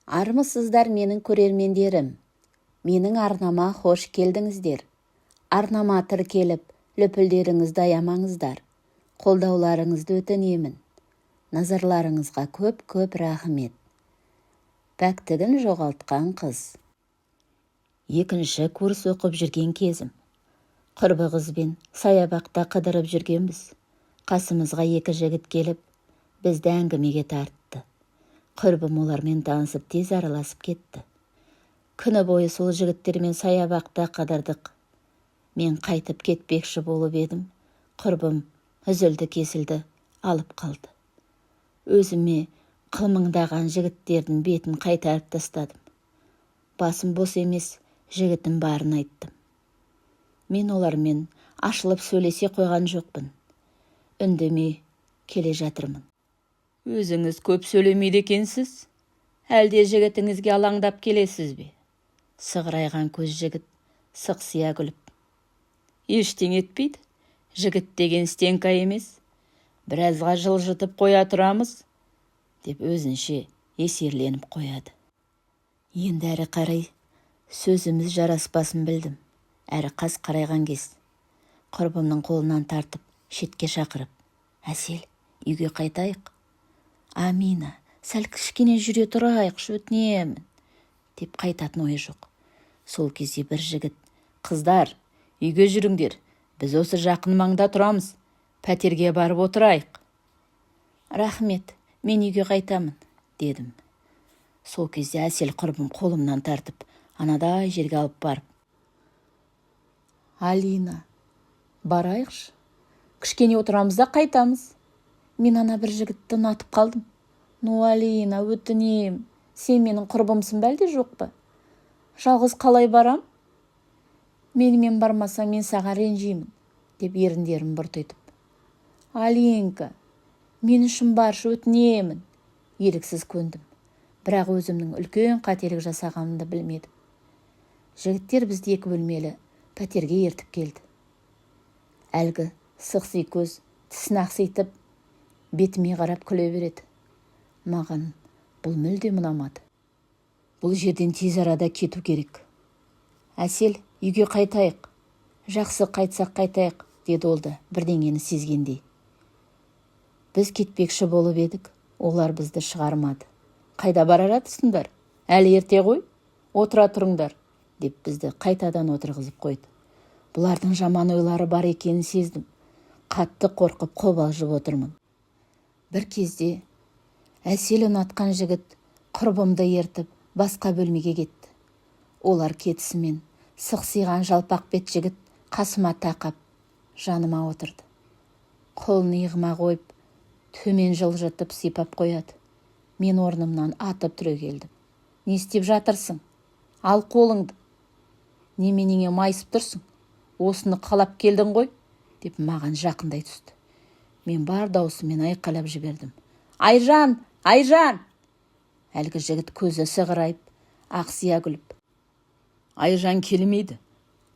Армысыздар, менің көрермендерім! Менің арнама хош келдіңіздер! Арнама тіркеліп, лүпілдеріңізді аямаңыздар. Қолдауларыңызды өтінемін. Назарларыңызға көп-көп рахмет. Пәктігін жоғалтқан қыз. Екінші курс оқып жүрген кезім. Құрбы қызбен саябақта қыдырып жүргенбіз. Қасымызға екі жігіт келіп, бізді әңгімеге тартты. Құрбым олармен танысып, тез араласып кетті. Күні бойы сол жігіттермен саябақта қыдырдық. Мен қайтып кетпекші болып едім, құрбым үзілді-кесілді алып қалды. Өзіме қылмыңдаған жігіттердің бетін қайтарып тастадым. Басым бос емес, жігітім барын айттым. Мен олармен ашылып сөйлесе қойған жоқпын. Үндемей келе жатырмын. Өзіңіз көп сөйлемейді екенсіз. Әлде жігітіңізге алаңдап келесіз бе? Сығырайған көз жігіт сықсия күліп. Ештеңе етпейді. Жігіт деген стенка емес. Біразға жылжытып қоя тұрамыз, деп өзінше есерленіп қояды. Енді әрі қарай сөзіміз жараспасын білдім. Әрі қас қарайған кез. Құрбымның қолынан тартып, шетке шақырып: «Әсел, үйге қайтайық». «Амина, сәл кішкене жүре тұрайықшы, өтінемін», деп қайтатын ойы жоқ. Сол кезде бір жігіт: «Қыздар, үйге жүріңдер, біз осы жақын маңда тұрамыз, пәтерге барып отырайық». «Рахмет, мен үйге қайтамын», дедім. Сол кезде Әсел құрбым қолымнан тартып, анадай жерге алып барып: «Алина, барайықшы, кішкене отырамыз да қайтамыз. Мен ана бір жігітті ұнатып қалдым. Ну, Алина, өтінем, сен менің құрбымсың ба, әлде жоқ па? Жалғыз қалай барам? Менімен бармасаң, мен саған ренжимін», деп еріндерін бұртитып. «Алинка, мен үшін баршы, өтінемін». Еріксіз көндім, бірақ өзімнің үлкен қателік жасағанымды білмедім. Жігіттер бізді екі бөлмелі пәтерге ертіп келді. Әлгі сықси көз тісін ақситып, бетіме қарап күле береді. Маған бұл мүлдем ұнамады. Бұл жерден тез арада кету керек. «Әсел, үйге қайтайық». «Жақсы, қайтсақ қайтайық», деді ол да бірдеңені сезгендей. Біз кетпекші болып едік, олар бізді шығармады. «Қайда бара жатырсыңдар? Әлі ерте ғой, отыра тұрыңдар», деп бізді қайтадан отырғызып қойды. Бұлардың жаман ойлары бар екенін сездім. Қатты қорқып, қобалжып отырмын. Бір кезде Әсел ұнатқан жігіт құрбымды ертіп, басқа бөлмеге кетті. Олар кетісімен сықсиған жалпақ бет жігіт қасыма тақап, жаныма отырды. Қолын иығыма қойып, төмен жылжытып сипап қояды. Мен орнымнан атып түрегелдім. «Не істеп жатырсың? Ал қолыңды! Неменеңе майысып тұрсың? Осыны қалап келдің ғой», деп маған жақындай түсті. Мен бар даусыммен айқайлап жібердім: «Айжан, Айжан!» Әлгі жігіт көзі сығырайып, ақсия күліп: «Айжан келмейді,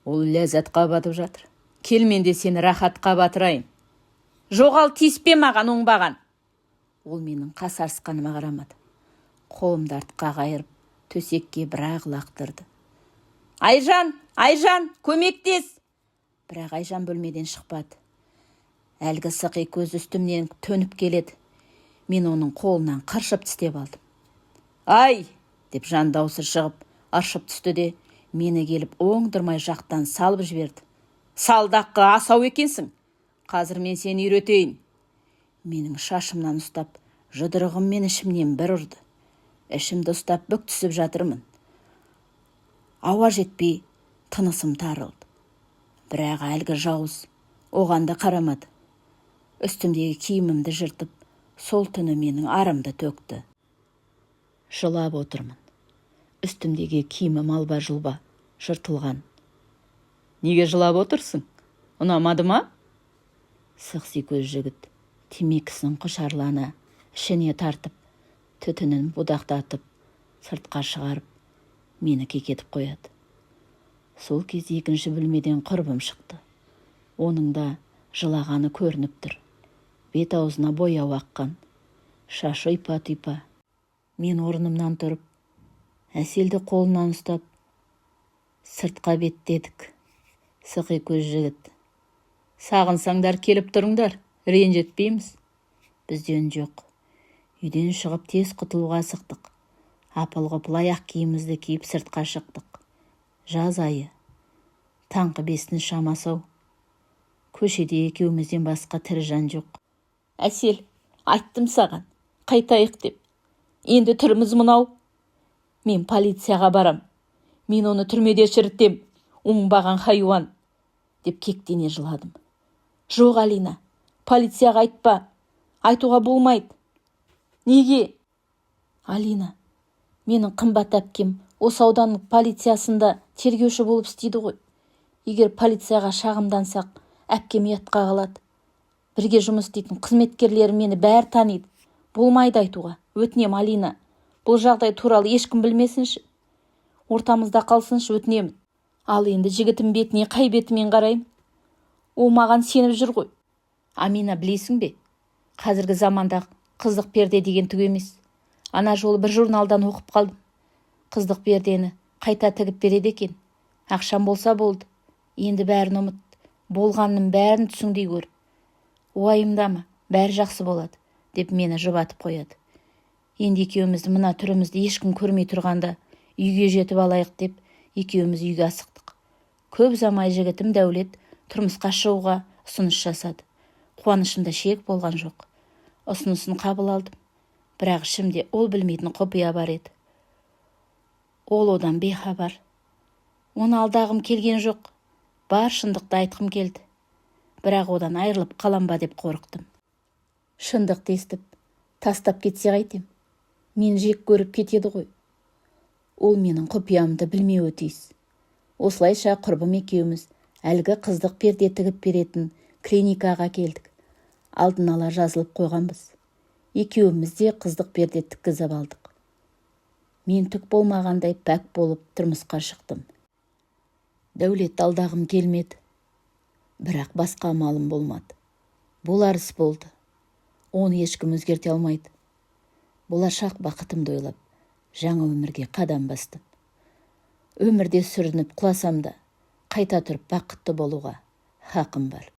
ол ләззатқа батып жатыр. Кел, мен де сені рахатқа батырайын». «Жоғал, тиіспе маған, оңбаған!» Ол менің қасарысқаныма қарамады. Қолымды артқа қайырып, төсекке бір-ақ лақтырды. «Айжан, Айжан, көмектес!» Бірақ Айжан бөлмеден шықпады. Әлгі сықи көз үстімнен төніп келеді. Мен оның қолынан қыршып тістеп алдым. «Ай!» деп жан даусы шығып, ыршып түсті де, мені келіп оңдырмай жақтан салып жіберді. «Салдаққы асау екенсің, қазір мен сені үйретейін!» Менің шашымнан ұстап, жұдырығыммен ішімнен бір ұрды. Ішімді ұстап, бүк түсіп жатырмын. Ауа жетпей, тынысым тарылды. Бірақ әлгі жауыз оған да қарамады. Үстімдегі киімімді жыртып, сол түні менің арымды төкті. Жылап отырмын. Үстімдегі киімім алба-жұлба жыртылған. «Неге жылап отырсың? Ұнамады ма?» Сықси көз жігіт темекісін құшарлана ішіне тартып, түтінін будақтатып сыртқа шығарып, мені кекетіп қояды. Сол кезде екінші бөлмеден құрбым шықты. Оның да жылағаны көрініп тұр. Бет аузына бояу аққан, шашы ұйпа-тұйпа. Мен орнымнан тұрып Әселді қолынан ұстап, сыртқа беттедік. Сықи көз жігіт: «Сағынсаңдар, келіп тұрыңдар, ренжітпейміз». Бізде үн жоқ. Үйден шығып, тез құтылуға асықтық. Апыл-ғұпыл аяқ киімімізді киіп, сыртқа шықтық. Жаз айы, таңғы 5-тің шамасы ау. Көшеде екеумізден басқа тірі жан жоқ. Әсел, айттым саған, қайтайық деп. Енді түріміз мынау. Мен полицияға барам, мен оны түрмеде шірітем, оңбаған хайуан, деп кектене жыладым. Жоқ, Алина, полицияға айтпа, айтуға болмайды. Неге, Алина? Менің қымбат әпкем осы ауданның полициясында тергеуші болып істейді ғой. Егер полицияға шағымдансақ, әпкем ұятқа қалады. Бірге жұмыс істейтін қызметкерлерім мені бәрі таниды. Болмайды айтуға, өтінем, Алина. Бұл жағдай туралы ешкім білмесінші, ортамызда қалсыншы, өтінемін. Ал енді жігітім бетіне қай бетімен қараймын? Ол маған сеніп жүр ғой. Амина, білесің бе, қазіргі заманда қыздық перде деген түк емес. Ана жолы бір журналдан оқып қалдым, қыздық пердені қайта тігіп береді екен, ақшам болса болды. Енді бәрін ұмыт, болғанның бәрін түсіңдей көр, уайымдама, бәрі жақсы болады, деп мені жұбатып қояды. Енді екеумізді мына түрімізді ешкім көрмей тұрғанда үйге жетіп алайық, деп екеуміз үйге асықтық. Көп ұзамай жігітім Дәулет тұрмысқа шығуға ұсыныс жасады. Қуанышымда шек болған жоқ. Ұсынысын қабыл алдым, бірақ ішімде ол білмейтін құпия бар еді. Ол одан бейхабар. Оны алдағым келген жоқ, бар шындықты айтқым келді. Бірақ одан айырылып қалам ба деп қорықтым. Шындықты естіп, тастап кетсе қайтем? Мен жек көріп кетеді ғой. Ол менің құпиямды білмеуі тиіс. Осылайша құрбым екеуміз әлгі қыздық перде тігіп беретін клиникаға келдік. Алдын ала жазылып қойғанбыз. Екеуміз де қыздық перде тіккізіп алдық. Мен түк болмағандай пәк болып тұрмысқа шықтым. Дәулетті алдағым келмеді, бірақ басқа амалым болмады. Болар іс болды, оны ешкім өзгерте алмайды. Болашақ бақытымды ойлап, жаңа өмірге қадам бастым. Өмірде сүрініп құласам да, қайта тұрып бақытты болуға хақым бар.